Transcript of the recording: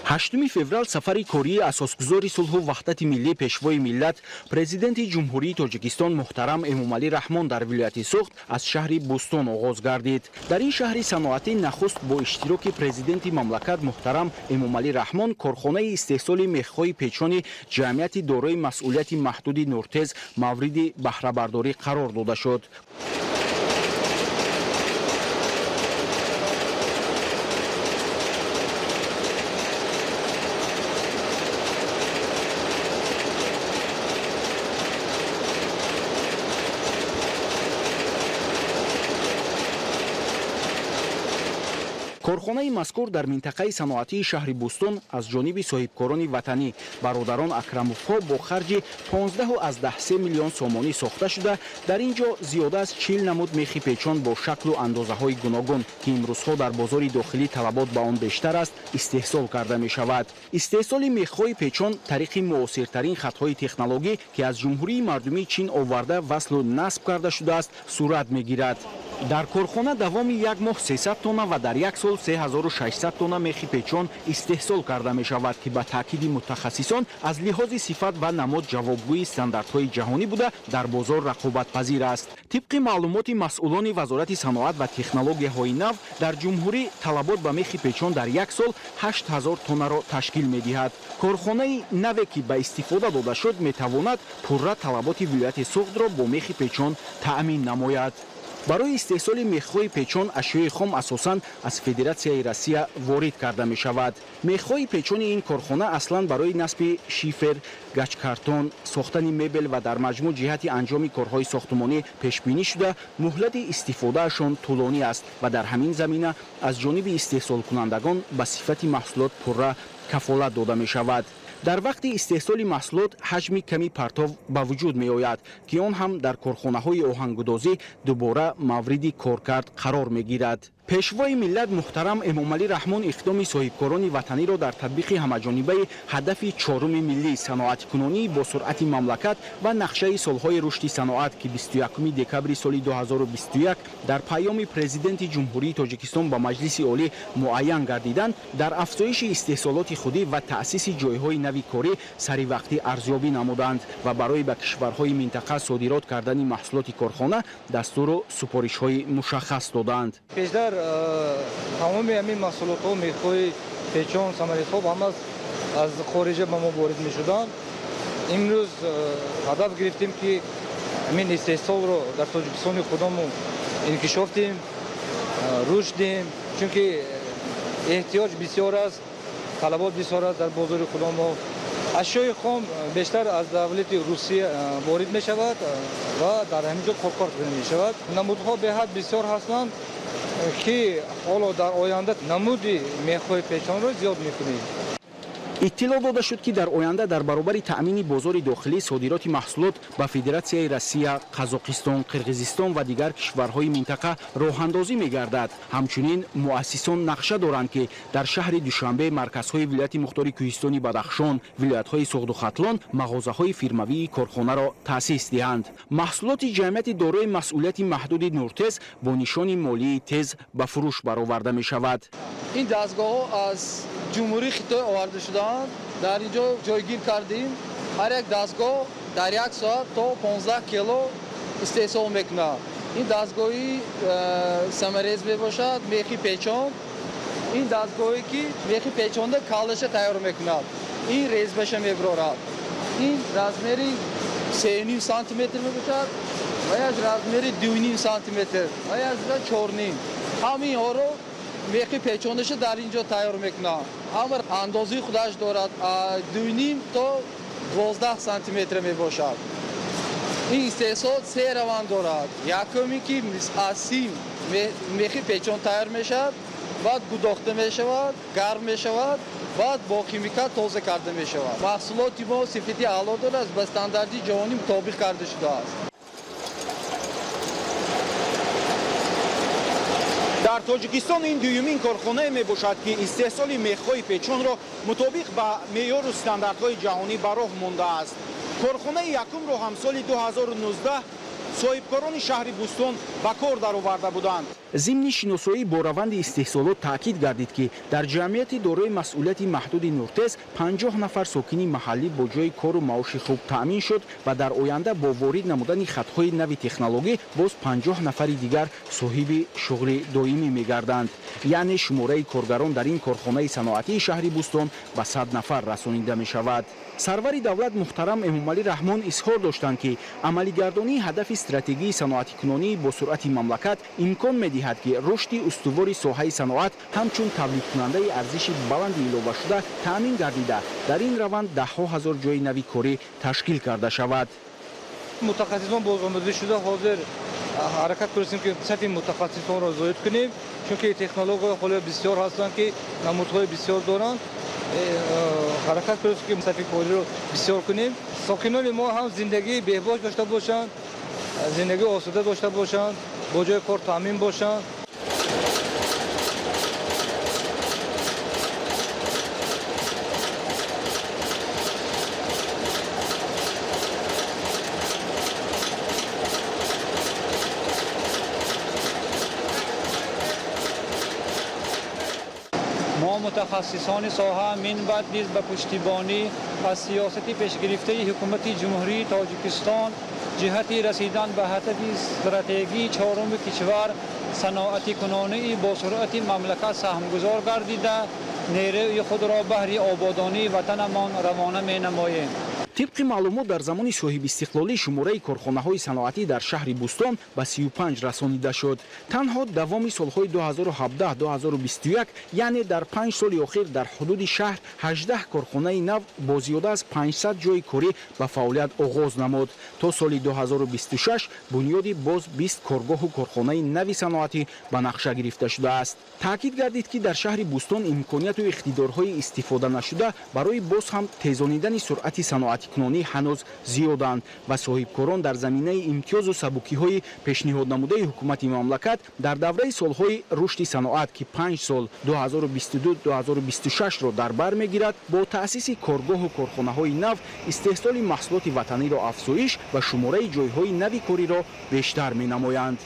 8 феврал сафари кории асосгузори сулҳу ваҳдати миллӣ, пешвои миллат, президенти Ҷумҳурии Тоҷикистон муҳтарам Эмомалӣ Раҳмон дар вилояти Суғд аз шаҳри Бӯстон оғоз гардид. Дар ин шаҳри саноатӣ нахуст бо иштироки президенти мамлакат муҳтарам Эмомалӣ Раҳмон корхонаи истеҳсоли мехҳои печони ҷамъияти дорои масъулияти маҳдуди Нуртез мавриди баҳрабардорӣ қарор дода шуд. Корхонаи мазкур дар минтақаи саноатии шаҳри Бӯстон аз ҷониби соҳибкорони ватанӣ бародарон Акрамовҳо бо харҷи 15,3 миллион сомонӣ сохта шуда, дар ин ҷо зиёда аз 40 намуд мехи печон бо шаклу андозаҳои гуногун, ки имрӯзҳо дар бозори дохилӣ талабот ба он бештар аст, истеҳсол карда мешавад. Истеҳсоли мехҳои печон тариқи муосиртарин хатҳои технологӣ, ки аз Ҷумҳурии Мардумии Чин оварда васлу насб карда шудааст, сурат мегирад. Дар корхона давоми як моҳ 300 тонна ва дар як сол 3600 тонна мехи печон истеҳсол карда мешавад, ки ба таъкиди мутахассисон аз лиҳози сифат ва намуд ҷавобгӯи стандартҳои ҷаҳонӣ буда, дар бозор рақобатпазир аст. Тибқи маълумоти масъулони Вазорати саноат ва технологияҳои нав, дар ҷумҳурӣ талабот ба мехи печон дар як сол 8000 тоннаро ташкил медиҳад. Корхонаи наве, ки ба истифода дода шуд, метавонад пурра талаботи вилояти Суғдро бо мехи печон таъмин намояд. Барои истеҳсоли мехҳои печон ашёи хом асосан аз Федератсияи Россия ворид карда мешавад. Мехҳои печони ин корхона аслан барои насби шифер, гачкартон, сохтани мебел ва дар маҷмӯъ ҷиҳати анҷоми корҳои сохтумонӣ пешбинӣ шуда, муҳлати истифодаашон тӯлонӣ аст ва дар ҳамин замина аз ҷониби истеҳсолкунандагон ба сифати маҳсулот пурра кафолат дода мешавад. Дар вақти истеҳсоли маҳсулот ҳаҷми ками партов ба вуҷуд меояд, ки он ҳам дар корхонаҳои оҳангудозӣ дубора мавриди коркард қарор мегирад. Пешвои миллат муҳтарам Эмомалӣ Раҳмон иқдоми соҳибкорони ватаниро дар татбиқи ҳамаҷонибаи ҳадафи чоруми миллӣ, саноаткунонии бо суръати мамлакат ва нақшаи солҳои рушди саноат, ки 21 декабри соли 2021 дар паёми президенти Ҷумҳурии Тоҷикистон ба Маҷлиси Олӣ муайян гардиданд, дар афзоиши истеҳсолоти худӣ ва таъсиси ҷойҳои нави корӣ саривақтӣ арзёбӣ намуданд ва барои ба кишварҳои минтақа содирот кардани маҳсулоти корхона дастуру супоришҳои мушаххас доданд. Тамоми ҳамин маҳсулотҳо, мехҳои печон, самарезҳо ҳама аз хориҷа ба мо ворид мешуданд. Имрӯз ҳадаф гирифтем, ки ҳамин истеҳсолро дар Тоҷикистони худамон инкишоф диҳем, рушд диҳем, чунки эҳтиёҷ бисёр аст, талабот бисёр аст дар бозори худамон. Ашёи хом бештар аз давлати Русия ворид мешавад ва дар ҳамин ҷо коркард мешавад. Намудҳо беҳад бисёр ҳастанд, ки ҳоло дар оянда намуди мехҳои печонро зиёд мекунем. Иттилоъ дода шуд, ки дар оянда дар баробари таъмини бозори дохилӣ содироти маҳсулот ба Федератсияи Россия, Қазоқистон, Қирғизистон ва дигар кишварҳои минтақа роҳандозӣ мегардад. Ҳамчунин муассисон нақша доранд, ки дар шаҳри Душанбе, марказҳои вилояти мухтори Кӯҳистони Бадахшон, вилоятҳои Суғду Хатлон мағозаҳои фирмавии корхонаро таъсис диҳанд. Маҳсулоти ҷамъияти дорои масъулияти маҳдуди Нуртез бо нишони молии тез ба фурӯш бароварда мешавад. Ин дастгоҳҳо аз Ҷумҳурии Хитой оварда шудаанд. Дар ин ҷо ҷойгир кардем. Ҳар як дастгоҳ дар як соат то 15 кило истеҳсол мекунад. Ин дастгоҳи самарез мебошад, мехи печон. Ин дастгоҳе, ки мехи печонда калдаша тайёр мекунад. Ин резбаша мебарорад. Ин размери 3,5 сантиметр мебошад ва яш размери 2,5 сантиметр ва яш 4,5. Ҳаминҳоро мехи печондаша дар ин ҷо тайёр мекунад. Ҳама андозаи худаш дорад, 2,5 то 12 сантиметр мебошад. Ин истеҳсол се раванд дорад. Якуме, ки аз сим мехи печон тайёр мешавад, баъд гудохта мешавад, гарм мешавад, баъд бо химикат тоза карда мешавад. Маҳсулоти мо сифати аъло дорад, ба стандарти ҷаҳонӣ мутобиқ карда шудааст. Дар Тоҷикистон ин дуюмин корхонае мебошад, ки истеҳсоли мехҳои печонро мутобиқ ба меъёру стандартҳои ҷаҳонӣ ба роҳ мондааст. Корхонаи якумро ҳам соли 2019 соҳибкорони шаҳри Бӯстон ба кор дароварда буданд. Зимни шиносоӣ бо раванди истеҳсолот таъкид гардид, ки дар ҷамъияти дорои масъулияти маҳдуди Нуртез 50 нафар сокини маҳаллӣ бо ҷойи кору маоши хуб таъмин шуд ва дар оянда бо ворид намудани хатҳои нави технологӣ боз 50 нафари дигар соҳиби шуғли доимӣ мегарданд. Яъне шумораи коргарон дар ин корхонаи саноатии шаҳри Бӯстон ба 100 нафар расонида мешавад. Сарвари давлат муҳтарам Эмомалӣ Раҳмон изҳор доштанд, ки амалигардонии ҳадафи стратегии саноатикунонии бо суръати мамлакат имкон медиҳад, ки рушди устувори соҳаи саноат ҳамчун тавлидкунандаи арзиши баланди иловашуда таъмин гардида, дар ин раванд даҳҳо ҳазор ҷойи нави корӣ ташкил карда шавад. Мутахассисон бозомӯзӣ шуда, ҳозир ҳаракат кунем, ки сафи мутахассисонро зоид кунем, чунки технологияҳо ҳоло бисёр ҳастанд, ки намудҳои бисёр доранд. Ҳаракат кунем, ки сафи кориро бисёр кунем. Сокинони мо ҳам зиндагии беҳбош дошта бошанд, зиндагии осуда дошта бошанд, бо ҷои кор таъмин бошанд. Мо мутахассисони соҳа минбаъд низ ба пуштибонӣ аз сиёсати пешгирифтаи ҳукумати Ҷумҳурии Тоҷикистон ҷиҳати расидан ба ҳадафи стратегии чоруми кишвар саноатикунонии бо суръати мамлакат саҳмгузор гардида, нерӯи худро баҳри ободонии ватанамон равона менамоем. Тибқи маълумот, дар замони соҳибистиқлолӣ шумораи корхонаҳои саноатӣ дар шаҳри Бӯстон ба 35 расонида шуд. Танҳо давоми солҳои 2017-2021, яъне дар 5 соли охир, дар ҳудуди шаҳр 18 корхонаи нав бо зиёда аз 500 ҷойи корӣ ба фаъолият оғоз намуд. То соли 2026 бунёди боз 20 коргоҳу корхонаи нави саноатӣ ба нақша гирифта шудааст. Таъкид гардид, ки дар шаҳри Бӯстон имконияту иқтидорҳои истифода нашуда барои боз ҳам тезонидани суръати саноатикунонӣ ҳанӯз зиёданд ва соҳибкорон дар заминаи имтиёзу сабукиҳои пешниҳоднамудаи ҳукумати мамлакат дар давраи солҳои рушди саноат, ки 5 сол 2022-2026-ро дар бар мегирад, бо таъсиси коргоҳу корхонаҳои нав истеҳсоли маҳсулоти ватаниро афзоиш ва шумораи ҷойҳои нави кориро бештар менамоянд.